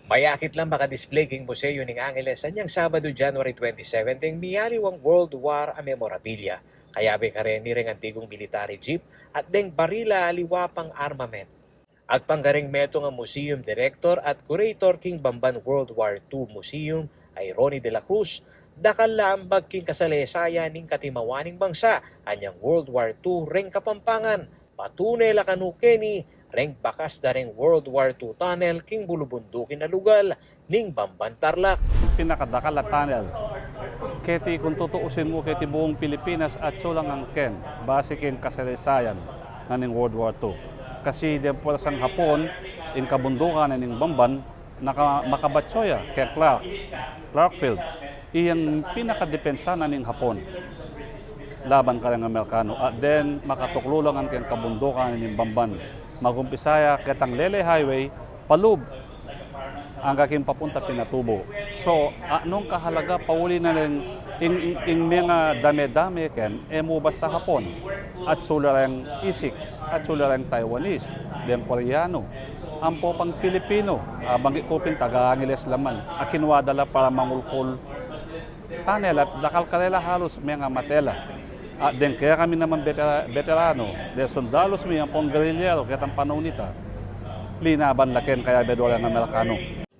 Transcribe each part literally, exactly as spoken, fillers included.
Mayakit lang makadisplay king Museo ning Angeles anyang Sabado, January twenty-seven, deng mialiwang World War a memorabilia. Kayabe kareni reng antigung military jeep at deng barila aliwa pang armament. Agpang kareng metung a museum director at curator king Bamban World War two Museum a i Ronnie de la Cruz, dakal la ambag king kasalesaya ning katimawa ning bangsa anyang World War two reng Kapampangan, patune la kanu keni reng bakas da reng World War two tunnel king bulubundukin a lugal ning Bamban, Tarlac. Pinakadakal a tunnel keti kung tutuusin mu keti buung Pilipinas, atsu lang angken, base king kasalesayan na ning World War two. Kasi deng puersang Hapon, ing kabundukan na ning Bamban, naka-, makabatsu ya keng Clark, Clark Field. Iyang pinakadepensa na ning Hapon laban kareng Amerikano. At then, makatuklu la ngan keng kabundukan na ning Bamban. Magumpisa ya ketang Lele Highway, palub, angga king papunta Pinatubo. So, a, nung kahalaga, pauli na rin ing, ing, ing menga dame-dame ken, e mu basta Hapon. Atsu la reng Isik, atsu la reng Taiwanese, deng Koreano, ampo pang Pilipino, a, banggi ku pin taga Angeles la man, a kinua da la para mangulkul tunnel at dakal karela halus menga matela. At deng kekami naman betera-, beterano, deng sundalus mi ampong gerilyero ketang panaun ita, linaban la ken kayabe da reng Amerikano.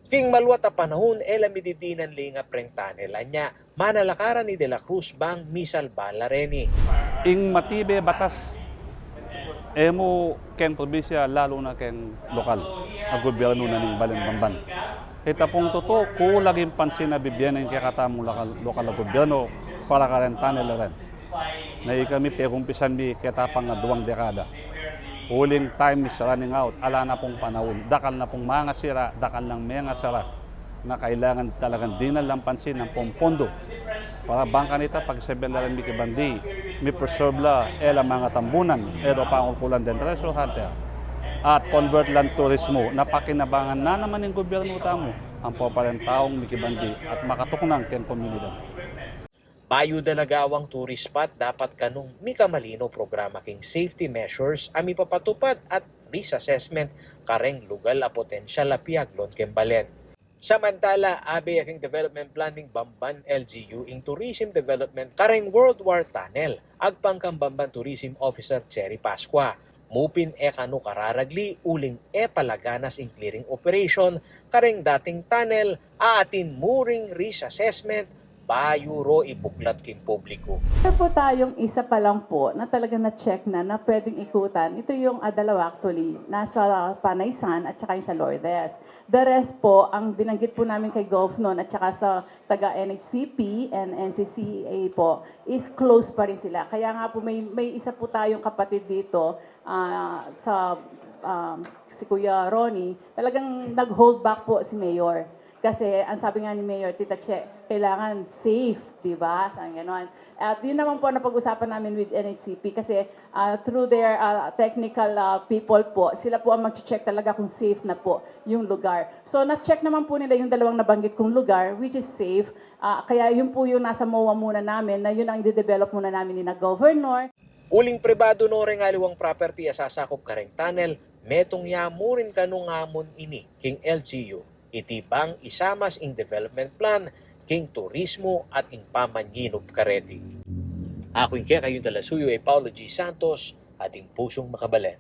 King maluat a panaun, e la mi didinan lingap reng tunnel, anya manalakaran i De La Cruz bang misalba la reni. Ing matibe batas, e mu keng probinsya, lalu na keng lokal a gobyernu na ning balen Bamban. Ita pung tutu, kulang ing pansin a bibie na ing kekatamung lokal, lokal a gobyernu para kareng tunnel a ren. Na ikami, pegumpisan mi keta pang aduang dekada. Uling time is running out, ala na pung panaun, dakal na pung mangasira, dakal nang mengasara. Na kailangan talagang dinan lang pansin ampong pondo para bang kanita pakisabian la ring mikibandi, mi-preserve la e la mangatambunan, e la pangulkulan deng treasure hunter, at convert lang turismo na pakinabangan na naman ning gobyernu tamu ampo pa reng taung mikibandi at makatuknang keng komunidad. Bayu da la gawang tourist spot, dapat kanung mikamalino programa king safety measures a mipapatupad at risk assessment kareng lugal a potensyal a piaglon keng balen. Samantala, abe ya king development plan ning Bamban L G U ing tourism development kareng World War Tunnel, agpang kang Bamban Tourism Officer Cherry Pascua. Mu pin e kanu kararagli uling e pa la ganas ing clearing operation kareng dating tunnel, a atin mu ring risk assessment bayu ro ibuklat king publiku. Meron po tayong isa pa lang po na talaga na-check na, na pwedeng ikutan. Ito yung, ah, dalawa actually. Nasa Panaysan at saka yung sa Lourdes. The rest po, ang binanggit po namin kay Gov noon at saka sa taga N H C P and N C C A po, is close pa rin sila. Kaya nga po may, may isa po tayong kapatid dito, ah, sa, ah, si Kuya Ronnie, talagang nag-hold back po si Mayor. Kasi ang sabi nga ni Mayor, "Tita Che, kailangan safe, di ba?" Sabi ganon. At yun naman po ang napag-usapan namin with N H C P kasi, ah, through their, ah, technical, ah, people po, sila po ang mag-check talaga kung safe na po yung lugar. So, na-check naman po nila yung dalawang nabanggit kong lugar, which is safe. Ah, kaya yun po yung nasa MOA muna namin, na yun ang i-develop muna namin ni na Governor. Uling pribadu no reng aliwang property a sasakup kareng tunnel, metung ya mu rin kanung amun ini king L G U. Iti bang isamas ing development plan king turismo at ing pamanyinup kareti. Aku ing kekayung talasuyu i Paulo G Santos, ating pusung makabalen.